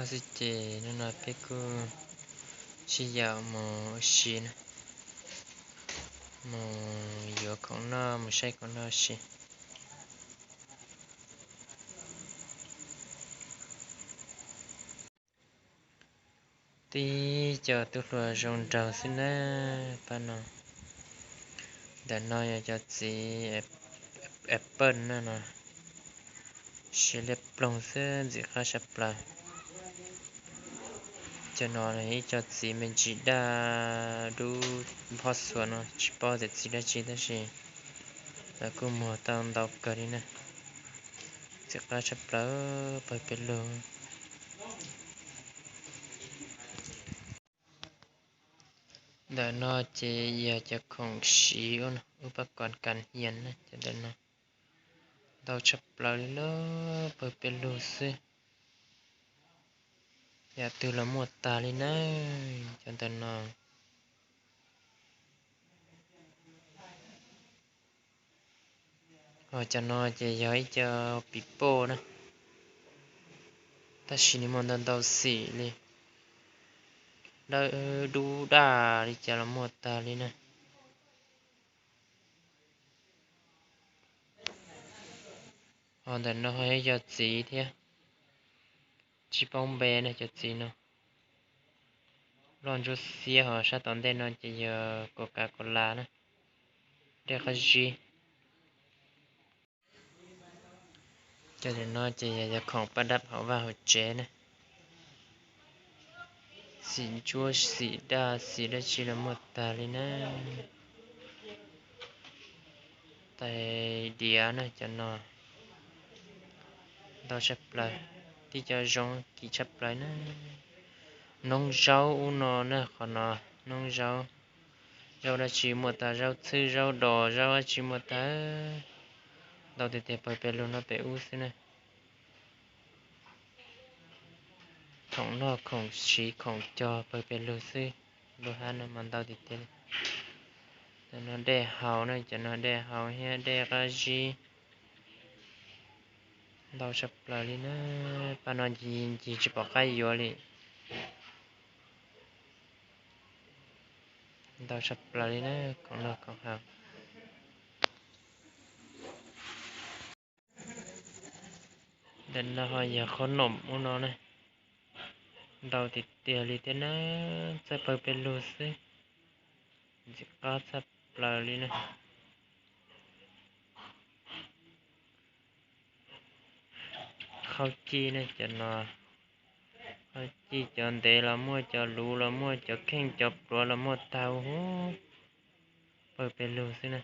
Xwb ces hnub no peb kuj sib yaum mus ua si na, mus yuav khoom noj mus saib khoom noj ua si. Tib co tub hluas zoo nraug xwb na, pab no. Ntawm no yog cov txiv apple na no, siav liab ploog xwb ntxim qab tshaj plaws. Cov no ib co txiv me ntsis daj dub phob xuas no tsis paub tias txiv dab tsi tab sis lawv kuj muag tau ntau kawg li na. Ntxim qab tshaj plaws pawg peb lug. Ntawm no ces yog cov khoom siv ub pab kom kas hias na, cov ntawm no ntau tshaj plaws li na, pawg peb lug xwb. Yam twg los muaj tag li na, cov ntawm no. Ho cov no ces yog ib co pim poj na, tab sis nws muaj ntau ntau xim li, dawb dub daj li cas los muaj tag li na. Ho ntawm no ho yog ib co txiv thiab, tsis paub npe na cov txiv no. Loj ntsuab xiab ho sab tom ntej no ces yog Coca-Cola na, dej qab zib. Cov no ces yog cov khoom paj dab hauv vaj hauv tsev na. Xim ntsuab xim daj xim dab tsi los muaj tag li na. Tais diav na cov no ntau tshaj plaws, tib co zoo kim tshaj plaws na. Noob zaub ub no na, qhov no noob zaub, zaub dab tsi muaj tag, zaub txhwb zaub dos zaub dab tsi muaj tag, ntau tiag tiag pawg peb lug no pem ub xwb na. Khoom noj khoom siv khoom cog pawg peb lug xwb, lub hab no mas ntau tiag tiag li. Cov no dej haus na, cov no dej haus thiab dej qab zib ntau tshaj plaws li na. Pab no ncig ncig tsis pom qab yuav li. Ntau tshaj plaws li na, khoom noj khoom haus. Ntawm no ho yog qhob noom ub no na, ntau tiag tiag li thiab na, txawj pawg peb lug xwb, ntxim qab tshaj plaws li na. Qhaub cij ne cov no, qhaub cij cov ntev los muaj, cov luv los muaj, cov kheej cov pluav los muaj tag huv, pawg peb lug xwb na.